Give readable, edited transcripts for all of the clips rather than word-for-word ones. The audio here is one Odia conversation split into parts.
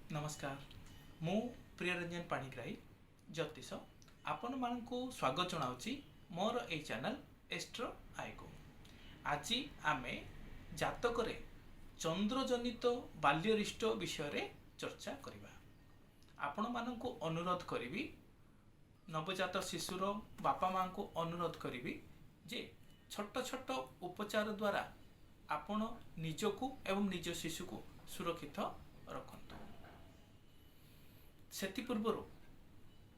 ନମସ୍କାର, ମୁଁ ପ୍ରିୟରଞ୍ଜନ ପାଣିଗ୍ରାହୀ, ଜ୍ୟୋତିଷ, ଆପଣମାନଙ୍କୁ ସ୍ୱାଗତ ଜଣାଉଛି ମୋର ଏଇ ଚ୍ୟାନେଲ୍ ଏଷ୍ଟ୍ରୋ ଆଇକୁ। ଆଜି ଆମେ ଜାତକରେ ଚନ୍ଦ୍ରଜନିତ ବାଲ୍ୟରିଷ୍ଟ ବିଷୟରେ ଚର୍ଚ୍ଚା କରିବା। ଆପଣମାନଙ୍କୁ ଅନୁରୋଧ କରିବି, ନବଜାତ ଶିଶୁର ବାପା ମାଆଙ୍କୁ ଅନୁରୋଧ କରିବି ଯେ ଛୋଟ ଛୋଟ ଉପଚାର ଦ୍ୱାରା ଆପଣ ନିଜକୁ ଏବଂ ନିଜ ଶିଶୁକୁ ସୁରକ୍ଷିତ ରଖନ୍ତୁ। ସେଥିପୂର୍ବରୁ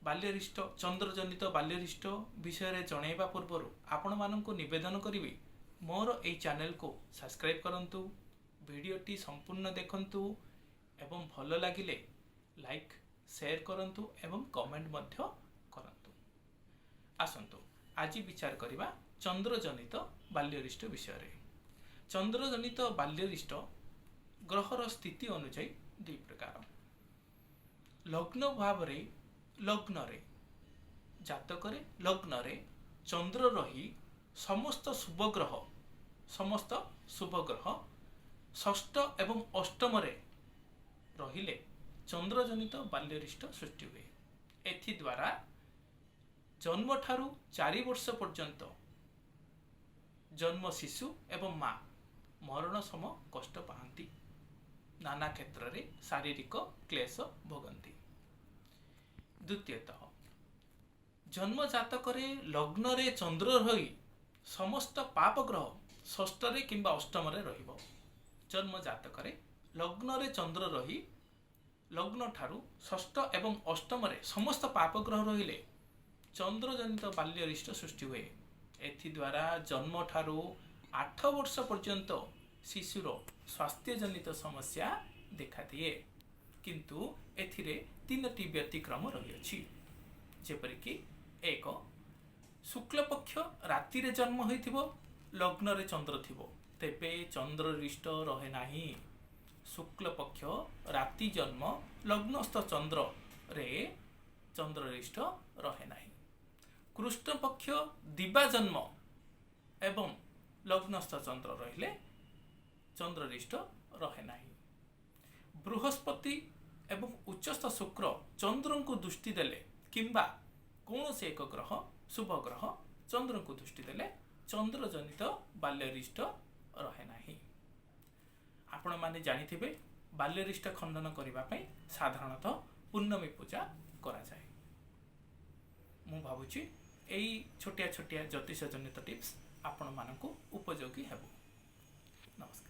ବାଲ୍ୟରିଷ୍ଟ, ଚନ୍ଦ୍ରଜନିତ ବାଲ୍ୟରିଷ୍ଟ ବିଷୟରେ ଜଣାଇବା ପୂର୍ବରୁ ଆପଣମାନଙ୍କୁ ନିବେଦନ କରିବି, ମୋର ଏଇ ଚ୍ୟାନେଲକୁ ସବସ୍କ୍ରାଇବ୍ କରନ୍ତୁ, ଭିଡ଼ିଓଟି ସମ୍ପୂର୍ଣ୍ଣ ଦେଖନ୍ତୁ ଏବଂ ଭଲ ଲାଗିଲେ ଲାଇକ୍, ସେୟାର କରନ୍ତୁ ଏବଂ କମେଣ୍ଟ ମଧ୍ୟ କରନ୍ତୁ। ଆସନ୍ତୁ, ଆଜି ବିଚାର କରିବା ଚନ୍ଦ୍ରଜନିତ ବାଲ୍ୟରିଷ୍ଟ ବିଷୟରେ। ଚନ୍ଦ୍ରଜନିତ ବାଲ୍ୟରିଷ୍ଟ ଗ୍ରହର ସ୍ଥିତି ଅନୁଯାୟୀ ଦୁଇ ପ୍ରକାର। ଲଗ୍ନ ଭାବରେ, ଲଗ୍ନରେ, ଜାତକରେ ଲଗ୍ନରେ ଚନ୍ଦ୍ର ରହି ସମସ୍ତ ଶୁଭ ଗ୍ରହ ଷଷ୍ଠ ଏବଂ ଅଷ୍ଟମରେ ରହିଲେ ଚନ୍ଦ୍ରଜନିତ ବାଲ୍ୟରିଷ୍ଟ ସୃଷ୍ଟି ହୁଏ। ଏଥିଦ୍ୱାରା ଜନ୍ମଠାରୁ 4 ବର୍ଷ ପର୍ଯ୍ୟନ୍ତ ଜନ୍ମ ଶିଶୁ ଏବଂ ମା ମରଣ ସମ କଷ୍ଟ ପାଆନ୍ତି, ନାନା କ୍ଷେତ୍ରରେ ଶାରୀରିକ କ୍ଲେଶ ଭୋଗନ୍ତି। ଦ୍ୱିତୀୟତଃ, ଜନ୍ମ ଜାତକରେ ଲଗ୍ନରେ ଚନ୍ଦ୍ର ରହି ସମସ୍ତ ପାପ ଗ୍ରହ ଷଷ୍ଠରେ କିମ୍ବା ଅଷ୍ଟମରେ ରହିବ। ଜନ୍ମ ଜାତକରେ ଲଗ୍ନରେ ଚନ୍ଦ୍ର ରହି ଲଗ୍ନ ଠାରୁ ଷଷ୍ଠ ଏବଂ ଅଷ୍ଟମରେ ସମସ୍ତ ପାପ ଗ୍ରହ ରହିଲେ ଚନ୍ଦ୍ରଜନିତ ବାଲ୍ୟରିଷ୍ଟ ସୃଷ୍ଟି ହୁଏ। ଏଥିଦ୍ୱାରା ଜନ୍ମଠାରୁ 8 ବର୍ଷ ପର୍ଯ୍ୟନ୍ତ ଶିଶୁର ସ୍ୱାସ୍ଥ୍ୟଜନିତ ସମସ୍ୟା ଦେଖାଦିଏ। କିନ୍ତୁ ଏଥିରେ ତିନୋଟି ବ୍ୟତିକ୍ରମ ରହିଅଛି, ଯେପରିକି ଏକ, ଶୁକ୍ଳପକ୍ଷ ରାତିରେ ଜନ୍ମ ହୋଇଥିବ, ଲଗ୍ନରେ ଚନ୍ଦ୍ର ଥିବ, ତେବେ ଚନ୍ଦ୍ରରିଷ୍ଟ ରହେ ନାହିଁ। ଶୁକ୍ଳପକ୍ଷ ରାତି ଜନ୍ମ, ଲଗ୍ନସ୍ଥ ଚନ୍ଦ୍ରରେ ଚନ୍ଦ୍ରରିଷ୍ଟ ରହେ ନାହିଁ। କୃଷ୍ଣପକ୍ଷ ଦିବା ଜନ୍ମ ଏବଂ ଲଗ୍ନସ୍ଥ ଚନ୍ଦ୍ର ରହିଲେ ଚନ୍ଦ୍ରରିଷ୍ଟ ରହେ ନାହିଁ। ବୃହସ୍ପତି ଏବଂ ଉଚ୍ଚସ୍ଥ ଶୁକ୍ର ଚନ୍ଦ୍ରଙ୍କୁ ଦୃଷ୍ଟି ଦେଲେ କିମ୍ବା କୌଣସି ଏକ ଗ୍ରହ, ଶୁଭ ଗ୍ରହ ଚନ୍ଦ୍ରଙ୍କୁ ଦୃଷ୍ଟି ଦେଲେ ଚନ୍ଦ୍ରଜନିତ ବାଲ୍ୟରିଷ୍ଟ ରହେ ନାହିଁ। ଆପଣମାନେ ଜାଣିଥିବେ, ବାଲ୍ୟରିଷ୍ଟ ଖଣ୍ଡନ କରିବା ପାଇଁ ସାଧାରଣତଃ ପୂର୍ଣ୍ଣମୀ ପୂଜା କରାଯାଏ। ମୁଁ ଭାବୁଛି, ଏଇ ଛୋଟିଆ ଛୋଟିଆ ଜ୍ୟୋତିଷ ଜନିତ ଟିପ୍ସ ଆପଣମାନଙ୍କୁ ଉପଯୋଗୀ ହେବ। ନମସ୍କାର।